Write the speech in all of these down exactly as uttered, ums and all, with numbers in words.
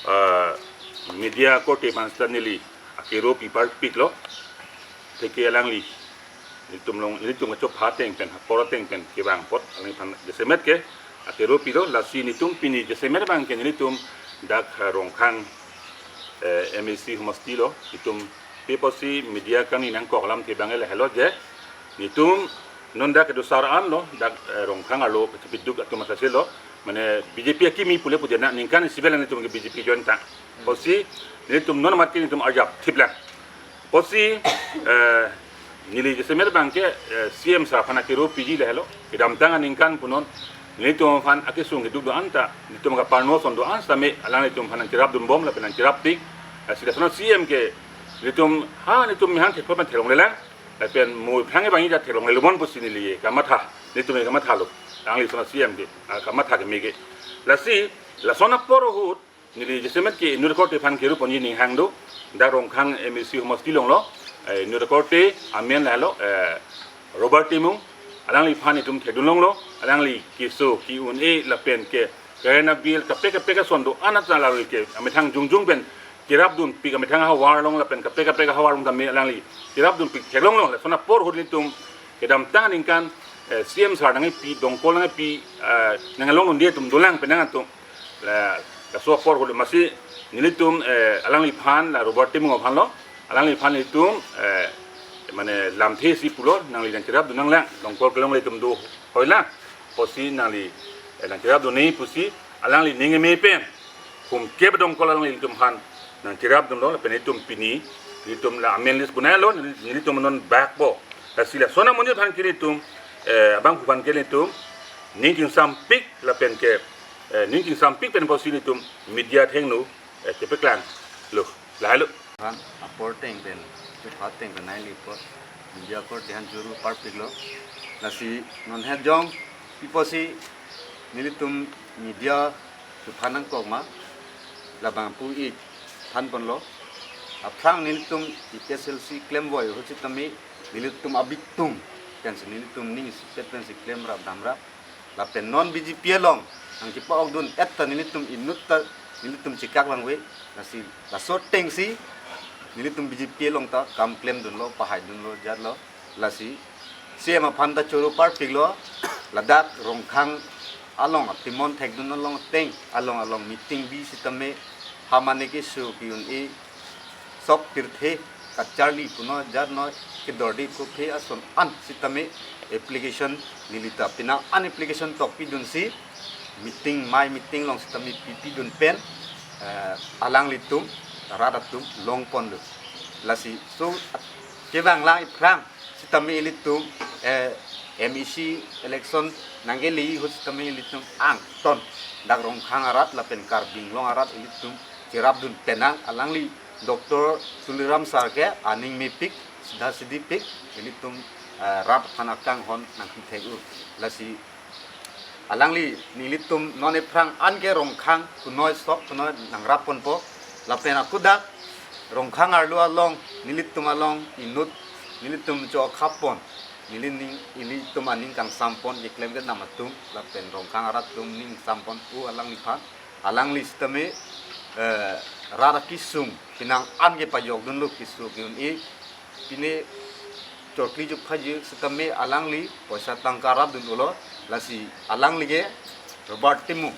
Ah, media korte aphan seta neli akero pi parpiklo. Theke alangli nelitum along, nelitum kachopha ateng pen, apor ateng pen kevang apot, alangliphan jasemet ke akero pilo. Lasi nelitum pini jasemet abang ke nelitum dak, ah, Rongkhang, eh, M A C homosti lo, nelitum pi apotsi media kangni nangkok alamthe abang lahelo je, nelitum non dak kedo sar an lo, dak, eh, Rongkhang arlo kachepiduk atum asasi lo, mane B J P akimi pule pu dia na, ningkan isi pen nelitum ke B J P join tang. Apotsi nelitum non amat ke nelitum arjap thiplang. Apotsi, eh, neli jasemet abang ke, eh, C M sir aphan akero piji lahelo. Kedamtang aningkan punon nelitum aphan akesung keduk do-an ta, nelitum kaparno ason do-an sitame alanglitum aphan nangcherapdunbom lapen nangcheraptik. Eh, sida sona C M ke nelitum, ha, nelitum mehang thekpo pen theklonglelang. Lapen mo aphrang abang ija theklonglelobom pusi neli kamatha, nelitum kamathalo. Alangli sona C M ke, ah, kamatha keme ke. Lasi lason apor ahut neli jasemet ke inut korte aphan kero ponji ning hang do, dak Rongkhang M A C homosti along lo, eh, inut korte amen lahelo, eh, Robert Timung, alangliphan nelitum thekdun longlo, alangli keso ke-un-e lapen ke current bill kaprek kaprek ason do-an ta alangli ke amethang jongjong pen cherapdunpik, amethang ahavar along lapen kaprek kaprek ahavar along tame alangli cherapdunpik theklonglo. Lason apor ahut nelitum kedamtang aningkan, eh, C M sir nangkepi, dongkol nangkepi, eh, nanglong undi atum dolang penang atum. La, laso apor ahut masi nelitum, eh, alangliphan, la Robert Timung aphan lo, alangliphan nelitum, eh, mane lamthe si pulo, nangli nangcherapdun nanglang, dongkol kelongle atum do hoilang, apotsi nangli, eh, nangcherapdun nangji pusi alangli ning keme pen, hum ke dongkol alanglitum aphan nangcherapdunlo, lapen nelitum pini, nelitum la amen list bonailo, neli-, nelitum non bakpo. Lasi lason amonit aphan ke nelitum, eh, abangphu aphan ke nelitum ning kingsampik lapen ke, eh, ning kingsampik pen apotsi nelitum media athengno, eh, chepaklanglo, lahelo. Aphan apor ateng pen, chepha ateng pen nai lipo, media korte aphan choro parpiklo. Lasi non het jong, pi apotsi nelitum media chepha nangkok ma, labang pu ik thanponlo. Aphrang nelitum A P H L C klemvoi ahut sitame nelitum abitung pensi nelitum ning isipet pensi klemrap damrap. Lapen non B J P along nangkepa-okdun-et ta nelitum inut ta nelitum chekak vangve. Lasi laso atengsi nelitum B J P along ta kam klemdunlo, pahaidunlo, jatlo. Lasi C M aphan ta choro parpiklo, ladak Rongkhang along, Timon thekdun along ateng, along along meeting bi sitame, ha mane keso ke-un-e, sok pirthe kacharli punon jatnon, kedorde kophe ason an sitame application neli ta penang an application tokpidunsi meeting, mai meeting along sitame pipidun pen, eh, alanglitum rat atum longponlo. Lasi so kevanglang iphrang sitame ilitum, eh, M A C election nangkele ahut sitame ilitum angton dak Rongkhang arat lapen Karbi Anglong arat ilitum cherapdun penang, alangli Doctor Tuliram sir ke aning mepik, sida sidipik, ilitum, eh, rat aphan akanghon nangkithek-o. Lasi alangli nelitum non iphrang an ke Rongkhang punoi sok punoi nangrapponpo. Lapen akudak Rongkhang arlo along, nelitum along inut, nelitum cho-ok happon, neli ning, ilitum aning kangsampon, keklem kedam atum, lapen Rongkhang arat atum ning sampon pu alangliphan. Alangli sitame, eh, rat akesung penang an kepajokdunlo, keso ke-un-e, pine chokli juk phaji sitame alangli poisa tangka rapdun-olo, lasi alangli ke Robert Timung.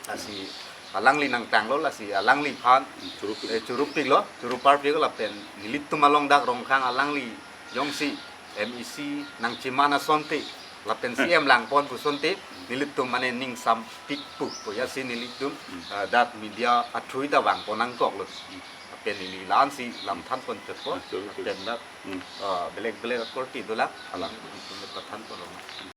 Lasi alangli nangtanglo, lasi alangliphan, choro pi- eh, choro piklo, choro parpiklo, lapen nelitum along dak Rongkhang alangli jongsi M A C nangcheman asonte, lapen C M langpon pu asonte, nelitum mane ning sampik pu, pu jatsi nelitum, eh, dak media athui ta vangpon nangkoklo. Lapen neli la-ansi lam thanpon chotpo, lapen dak, eh, belek belek akorte dolang, alanglitum ta thanponlo.